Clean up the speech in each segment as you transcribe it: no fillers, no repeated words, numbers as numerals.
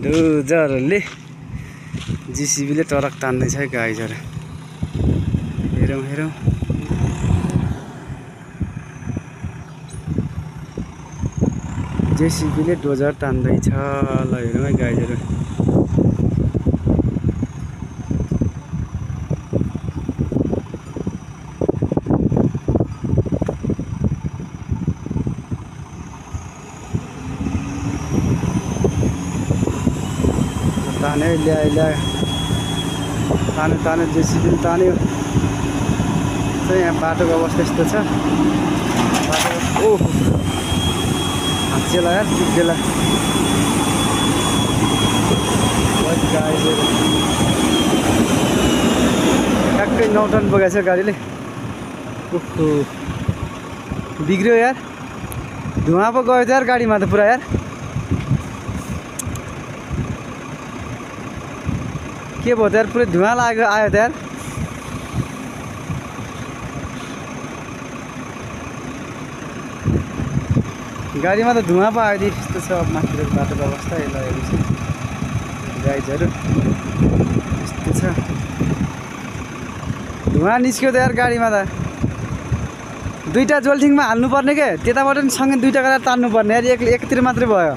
डोजरले जीसीबीले truck तान्दैछ है गाइजहरु। हेरौँ हेरौँ जेसीबीले डोजर तान्दैछ। ल हेरौँ है गाइजहरु। तान्यो ल्यायो तान्यो जेसीबीले तान्यो। यहाँ बाटोको अवस्था यस्तो छ। ओह हाच्छेला यार चुक्केला। ठ्याक्कै 9 टन बोकेछ गाडीले। ओहो बिग्रियो यार। धुवा पो गयो त यार गाडीमा त पुरा यार। के भयो त यार पुरै धुवा लाग्यो आयो त यार। गाडीमा त धुवा पो आयो। यस्तो छ अब माथिको बाटोको अवस्था। यसलाई हेर्नुहोस् गाइजहरु यस्तो छ। धुवा निस्क्यो त यार गाडीमा त। दुईटा जोल्थिङमा हाल्नुपर्ने के त्यताबाट नि सँगै दुईटा गरेर तान्नुपर्ने यार। एकतिर मात्रै भयो।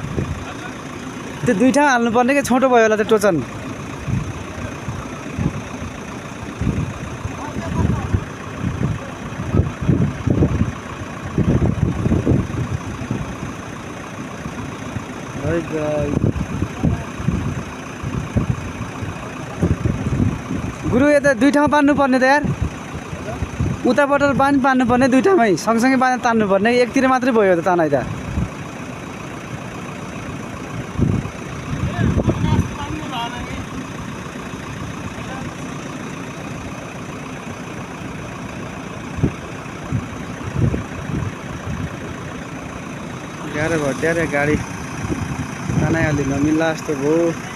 त्यो दुईटा हाल्नुपर्ने के छोटो भयो होला त्यो टोचन। गुरु यता दुई ठाउँ बाँध्नु पर्ने त यार। उताबाट बाँध्नु पर्ने दुईटामै सँगसँगै बाँधेर तान्नु पर्ने। एकतिर मात्रै भयो त तानाइ त। गाह्रो भयो त्यहाँ गाडी तानाइ अलि नमिल्ला जस्तो भयो।